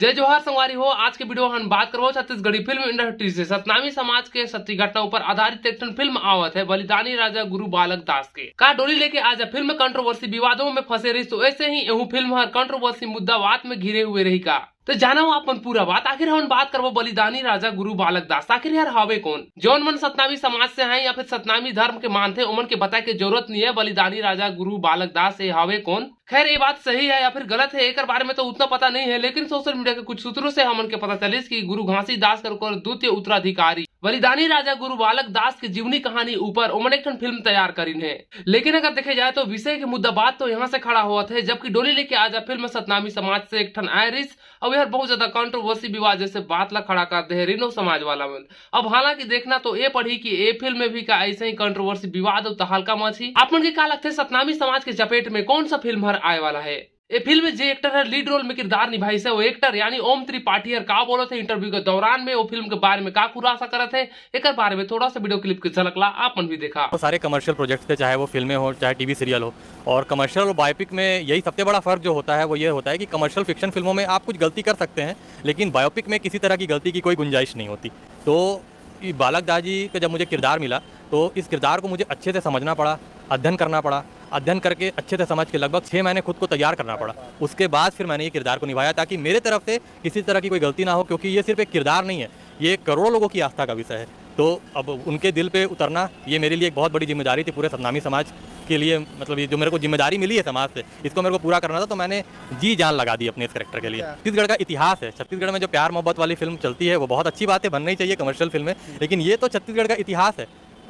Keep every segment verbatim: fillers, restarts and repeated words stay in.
जय जोहार संगवारी हो। आज के वीडियो हम बात करबो छत्तीसगढ़ी फिल्म इंडस्ट्री से। सतनामी समाज के सच्ची घटना ऊपर आधारित एक ठन फिल्म आवत है, बलिदानी राजा गुरु बालक दास के। का डोली लेके आजा फिल्म कंट्रोवर्सी विवादों में फंसे रही, तो ऐसे ही एहू फिल्म हर कंट्रोवर्सी मुद्दा बात में घिरे हुए रही का? तो जानो अपन पूरा बात। आखिर हम बात करबो बलिदानी राजा गुरु बालक दास। आखिर यार हवे कौन? जौन मन सतनामी समाज से हैं या फिर सतनामी धर्म के मानथे, ओमन के बताए के जरूरत नहीं है बलिदानी राजा गुरु बालक दास ये हवे कौन। खैर, ये बात सही है या फिर गलत है, एकर बारे में तो उतना पता नहीं है, लेकिन सोशल मीडिया के कुछ सूत्रों से हमन के पता चलिस कि गुरु घासीदास कर ओकर द्वितीय उत्तराधिकारी बलिदानी राजा गुरु बालक दास के जीवनी कहानी ऊपर ओमन एक ठन फिल्म तैयार करिन है। लेकिन अगर देखे जाए तो विषय के मुद्दा बात तो यहाँ से खड़ा होत है, जबकि डोली लेके आजा फिल्म सतनामी समाज से एक ठन आए रिस, अब यार बहुत ज्यादा कंट्रोवर्सी विवाद जैसे बात ला खड़ा कर दे है रिनो समाज वाला मन। अब हालांकि देखना तो ये पड़ी कि ये फिल्म में भी का ऐसे ही कंट्रोवर्सी विवाद और तहलका मची। आप मन के का लगथे, सतनामी समाज के चपेट में कौन सा फिल्म हर आए वाला है? ये फिल्म में जे एक्टर हर लीड रोल में किरदार निभाइस है, वो एक्टर यानी ओम त्रिपाठी हर का बोलत है इंटरव्यू के दौरान में, वो फिल्म के बारे में का खुलासा करत है, एकर बारे में थोड़ा सा वीडियो क्लिप के झलक ला आप मन भी देखा। वो सारे कमर्शियल प्रोजेक्ट्स थे, चाहे वो फिल्में हो, चाहे टीवी सीरियल हो। और कमर्शियल और बायोपिक में यही सबसे बड़ा फ़र्क जो होता है, वो ये होता है कि कमर्शियल फिक्शन फिल्मों में आप कुछ गलती कर सकते हैं, लेकिन बायोपिक में किसी तरह की गलती की कोई गुंजाइश नहीं होती। तो ये बालक दास जी का जब मुझे किरदार मिला, तो इस किरदार को मुझे अच्छे से समझना पड़ा, अध्ययन करना पड़ा। अध्ययन करके अच्छे से समझ के लगभग छः महीने खुद को तैयार करना पड़ा। उसके बाद फिर मैंने ये किरदार को निभाया, ताकि मेरे तरफ से किसी तरह की कोई गलती ना हो, क्योंकि ये सिर्फ एक किरदार नहीं है, ये करोड़ों लोगों की आस्था का विषय है। तो अब उनके दिल पे उतरना, ये मेरे लिए एक बहुत बड़ी जिम्मेदारी थी पूरे सतनामी समाज के लिए। मतलब, ये जो मेरे को जिम्मेदारी मिली है समाज से, इसको मेरे को पूरा करना था, तो मैंने जी जान लगा दी अपने इस कैरेक्टर के लिए। अच्छा। छत्तीसगढ़ का इतिहास है, छत्तीसगढ़ में जो प्यार मोहब्बत वाली फिल्म चलती है, वो बहुत अच्छी बात है, बननी चाहिए कमर्शियल फिल्में, लेकिन ये तो छत्तीसगढ़ का इतिहास है।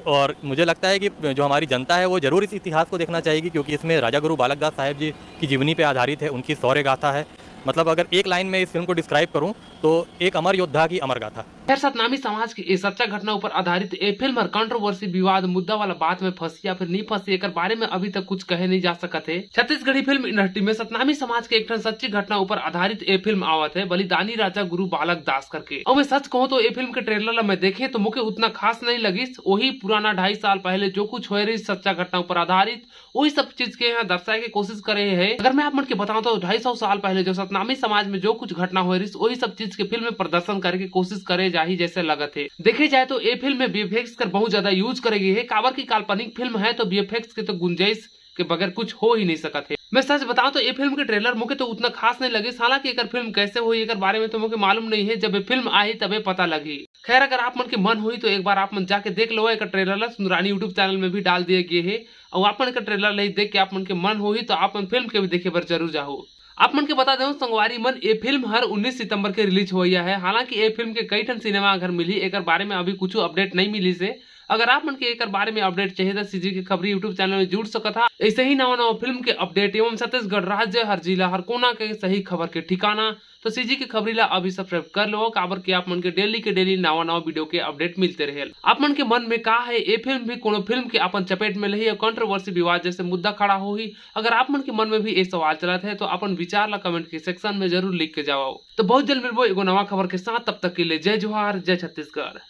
और मुझे लगता है कि जो हमारी जनता है, वो जरूर इस इतिहास को देखना चाहेगी, क्योंकि इसमें राजा गुरु बालक दास साहेब जी की जीवनी पे आधारित है, उनकी शौर्य गाथा है। मतलब, अगर एक लाइन में इस फिल्म को डिस्क्राइब करूं, तो एक अमर योद्धा की अमर गाथा। खैर, सतनामी समाज के इस सच्चा घटना ऊपर आधारित ये फिल्म हर कंट्रोवर्सी, विवाद, मुद्दा वाला बात में फंसी या फिर नहीं फंसी, एकर बारे में अभी तक कुछ कहे नहीं जा सकत है। छत्तीसगढ़ी फिल्म इंडस्ट्री में सतनामी समाज के एक ठन सच्ची घटना ऊपर आधारित ये फिल्म आवत है, बलिदानी राजा गुरु बालक दास करके। और मैं सच कहूँ तो ये फिल्म के ट्रेलर ला मैं देखे तो मुझे उतना खास नहीं लगिस। वही पुराना ढाई साल पहले जो कुछ होए रही सच्चा घटना ऊपर आधारित, वही सब चीज के यहाँ दर्शाए के कोशिश करे है। अगर मैं आप मन के बताऊं तो ढाई सौ साल पहले जो सतनामी समाज में जो कुछ घटना होए रही, वही सब चीज के फिल्म में प्रदर्शन करे के कोशिश करे जाही जैसे लगत है। देखे जाए तो ये फिल्म में वीएफएक्स कर बहुत ज्यादा यूज करे गए है, काबर की काल्पनिक फिल्म है तो वीएफएक्स के तो गुंजाइश के बगैर कुछ हो ही नहीं सकत है। मैं सच बताऊं तो ये फिल्म के ट्रेलर मुझे तो उतना खास नहीं लगे, हालांकि एकर फिल्म कैसे होही एकर बारे में तो मुझे मालूम नहीं है, जब ये फिल्म आही तबे पता लगही। खैर, अगर आप मन के मन होही तो एक बार आप मन जाके देख लो एकर ट्रेलर ला, सुंदरानी YouTube चैनल में भी डाल दिए गए है। और आप मन एकर ट्रेलर ला ही देख के आप मन के मन होही तो आप मन फिल्म के भी देखे बर जरूर जाहो। आप मन के बता दें संगवारी मन, ये फिल्म हर उन्नीस सितंबर के रिलीज होइया है। हालांकि ये फिल्म के कई ठन सिनेमा घर मिली, एकर बारे में अभी कुछ अपडेट नहीं मिली से। अगर आप मन के एकर बारे में अपडेट चाहिए तो सीजी के खबरी YouTube चैनल में जुड़ सकत हा। ऐसे ही नवा नवा फिल्म के अपडेट एवं छत्तीसगढ़ राज्य हर जिला हर कोना के सही खबर के ठिकाना, तो सीजी के खबरी ला अभी सब्सक्राइब कर लो, काबर कि आप मन के डेली के डेली नवा नवा वीडियो के अपडेट मिलते रहेल। आप मन के मन में का है, ये फिल्म भी कोनो फिल्म के अपन चपेट में लही और कंट्रोवर्सी विवाद जैसे मुद्दा खड़ा होही? अगर आप मन के मन में भी ये सवाल चलत है तो अपन विचार ला कमेंट के सेक्शन में जरूर लिख के जाओ। तो बहुत जल्द मिलबो एगो नवा खबर के साथ, तब तक के लिए जय जोहार, जय छत्तीसगढ़।